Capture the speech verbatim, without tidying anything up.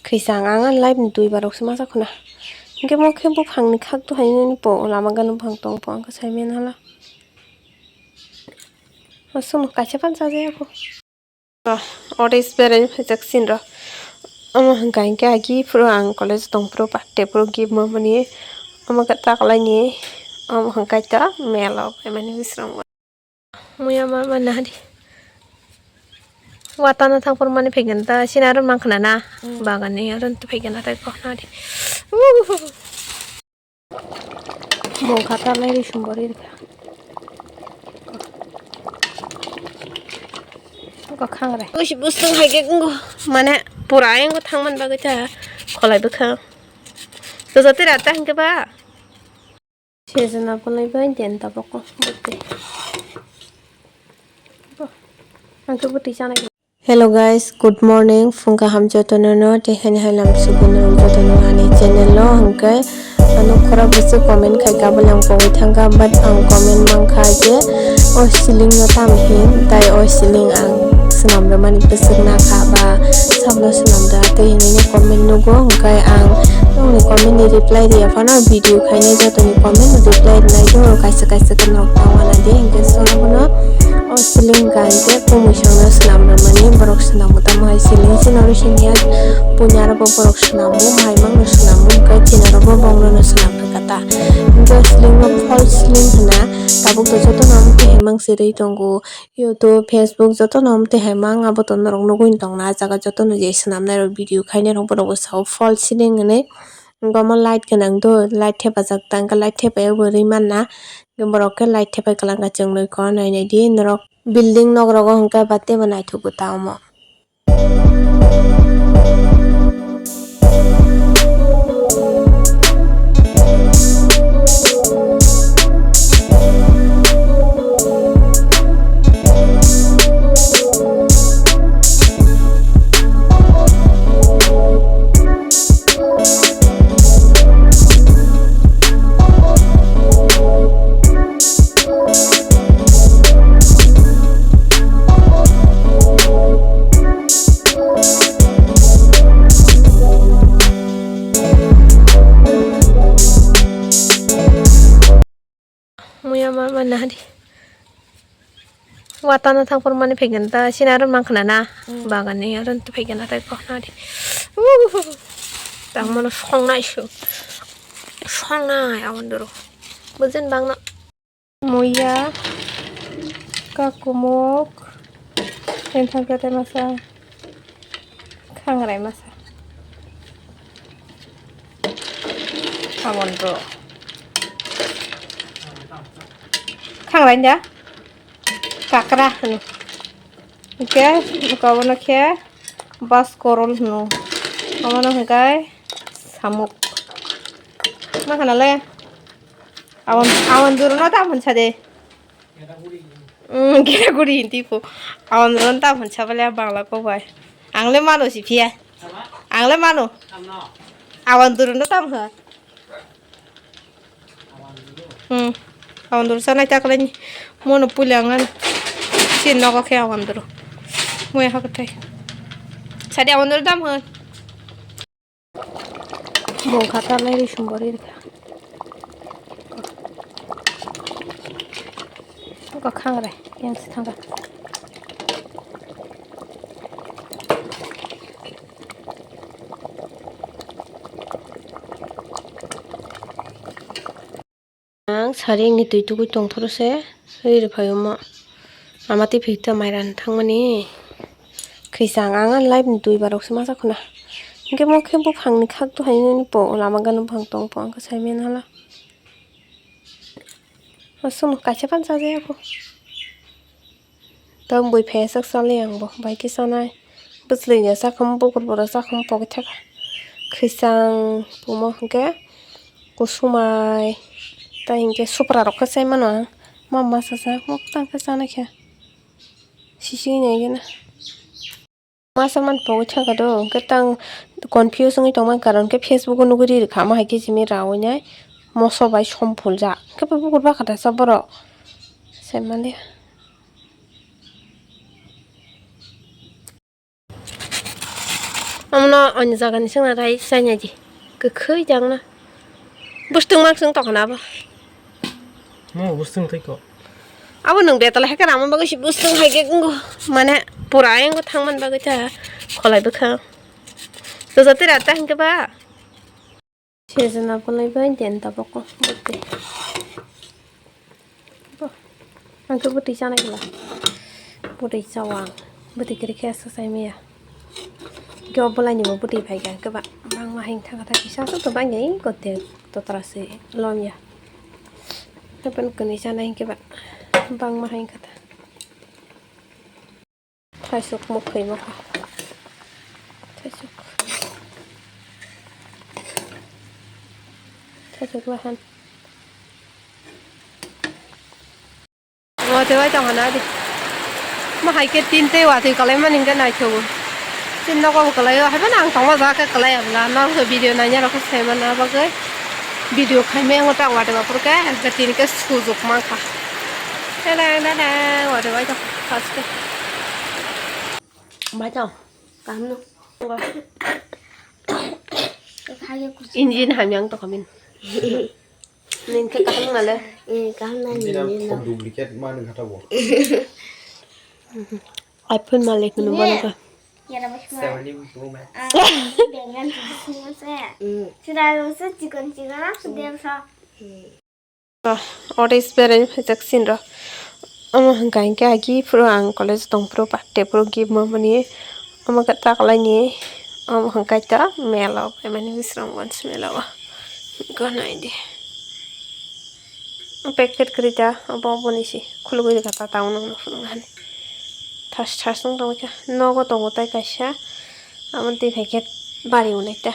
Khwisang ang ani life ni dui barok se masa khuna. Hingke mo khe buphang ni khak to hai nini po lama gana buphang tong po ang khe sai mena hala. Aswk no kaisa phano chajayago. Oris berai phaijak sin ro. Omo hwnka hinkhe agi phuru ang college tong phuru birthday phuru gift mamani. Omo khe taklaini. Omo hwnka ta melo phaimani bisrango. Muya ma ma nahadi. Watana thang phuru mani phaikhe ta sini aro mankha na na. Hmm. Bagani aro tu phaikhe na tai kok nahadi. Uhuhu. Bongkha ta lai ri sumbo ri rikha. Bongkha khang rai. Usi bustung hai khe ngo mane pura ayang thang man bagwi ta kholai bwkha. Dosa tera ta hingke ba. Sejana bolai bai den tabok ko bwtwi. Bo, ang khe bwtwi chanai. Hello guys, good morning. Phung kaham jotono no, tei haini hai lam sugun rok jotono ani channel o hwnkhe ano khorok bwswk comment khai kabole ang pogwi thangkha, but ang comment mankha je o ceiling no tam hin, tai o ceiling ang swnam rwmani bwswk nakha ba sabno swnam da tei hinwi no comment nugo, hwnkhe ang nokni comment ni reply riya phano video khainai jotoni comment reply rwnai do, kaisa kaisa khe norok tang wana di, hwnkhe swnamno o ceiling hwnkha hwnkhe kumui songno swnam rwmani borok swnam tamo hai ceiling swnam rw singya punya aro bo borok swnamo hai mangno swnamo hwnkhe chini aro bo bongno swnam rwkha ta, hwnkhe ceiling no false ceiling hwna tabuk to jotono amtwi hai mang sirwi tongo. YouTube, Facebook jotono amtwi hai mang abo to norok nugwi tongna ah jaga jotono je swnamnai rok video khainai rok borok bo sao false ceiling hinwi. Omo light gwnang do, light thepajak ta, hwnkhe light thepai bo rwi manna. Borok khe light thepai kwlangkha chwng nui kor nainai di norok building nok rogo hwnkhe ba teibo naithok ta omo. Muya ma ma nahadi. Watana thang phuru mani phaikhe ta sini aro mankha na na. Hmm. Bagani aro tu phaikhe na tai kok nahadi. Uhuhu. Tang mano songnai su. Songnai aboni doro. Bujin bangna. Muya, kakumuk, tei thangkhe tei masa, khangrai masa. Aboni doro. Khangrai da? Kakra hwno. Hwnkhe obono khe bas korol hwno. Obono hwnkhe samuk. Ma khana le? Aboni, aboni doro no ta hwnsa de. Mm, gera guri hindi po. Aboni doro no ta hwnsa bale Bangla kok bai. Ang le mano si phiya. Ang le mano. Aboni doro no ta hwnsa. Hmm. Aboni doro sanai ta kwlaini. Mono puila ang ano. Si nogo khe aboni doro. Moya hakhe thai. Sadi aboni doro dam hwn. Bongkha ta lai ri sumbo ri rikha. Bongkha khang rai yang si thangkha. Ang sari wngwi twi tugwi tongphuru se ri rwphai omo. Ama twi phikta mai rani thangmani. Khwisang ang ani life ni dui barok se masa khuna. Hwnkhe mo khe buphang ni khak to hai nini po lama gana buphang tong po ang khe sai mena hala. Aswk no kaisa phano chajayago. Tamo bui phaiya sak salai ang bo, bai khe sanai. Bwswlwi ya sakham, bukur boro sakham pogwi thaka. Khwisang pumo hwnkhe kusumai. Tai hwnkhe supra rok khe sai mano ang. Ma masa sa mok tang khe sanai khe. Sisi nai gana. Masa man pogwi thangkha do, hwnkhe tang confuse wngwi tongmani karon khe Facebook o nugwi ri rwkha, omo hai khe simi rawinai moso bai somphuljak, hwnkhe bukur bakha dasa borok. Sai maliya. Omono ani jagani sengna rai chanya di. Kwkhwi jangna. Bustwng makswng tokna abo. Mo bustwng tei ko. Abo nwng betala hai khe rama bagwi si bustwng hai khe wngo. Mane pura ayang thangman bagwi ta kholai bwkha. Doja tira ta hinkhe ba. Sejana bolai bai den tabok ko bwtwi. Bo, ang khe bwtwi chanai kla. Bwtwi chawa ang. Bwtwi kwrwi khe asa sai maya. Khe o bolai ni bo bwtwi phai kha khe ba. Bangma hai thang kha kisa aswk to bang ya, kote totra se lom ya. Happen kwnwi chanai khe ba. Bangma hai kha ta. Thaisuk mukhwi mokha. Thaisuk. Thaisuk lahan. Watwi wai tong hana di. Ma hai khe tin tei watwi kalai mani hwnkhe naithogo. Tin nogo bo kalai o, hai phano ang tongma jaga khe kalai ya bwla. Norok video nanya rok khe sai mano bagwi. Video khaimaya wngkha ta watwi baphuru khe, hwnkhe tini khe sujuk mankha. Dada, dada, watwi wai tong first khe. Bai tong. Kaham no. Engine hamya wng tongkha bini. Nini khe kaham nale. Eh, kaham nang. Engine ni no. Duplicate mani kha ta bo. iPhone malik no bani ka. Seventy Pro Max. Dengan tu semua saya. Sudah lulus chikon chikon aku dia sa. Oro is berai phaijak sinro. Omo hwnkha hinkhe agi phuru ang college tong phuru birthday phuru gift mamani omo khe ta kalaini. Omo hwnkhe ta mela o phaimani Wisramganj mela o. Hwnkhe naidi. Packet kwrwi ta obo oboni se khulugwi rwkha ta town o phunuknani. Thas thas wng tongkha nogo tongo tai kaisa. Amo twi phaikhe bari unai ta.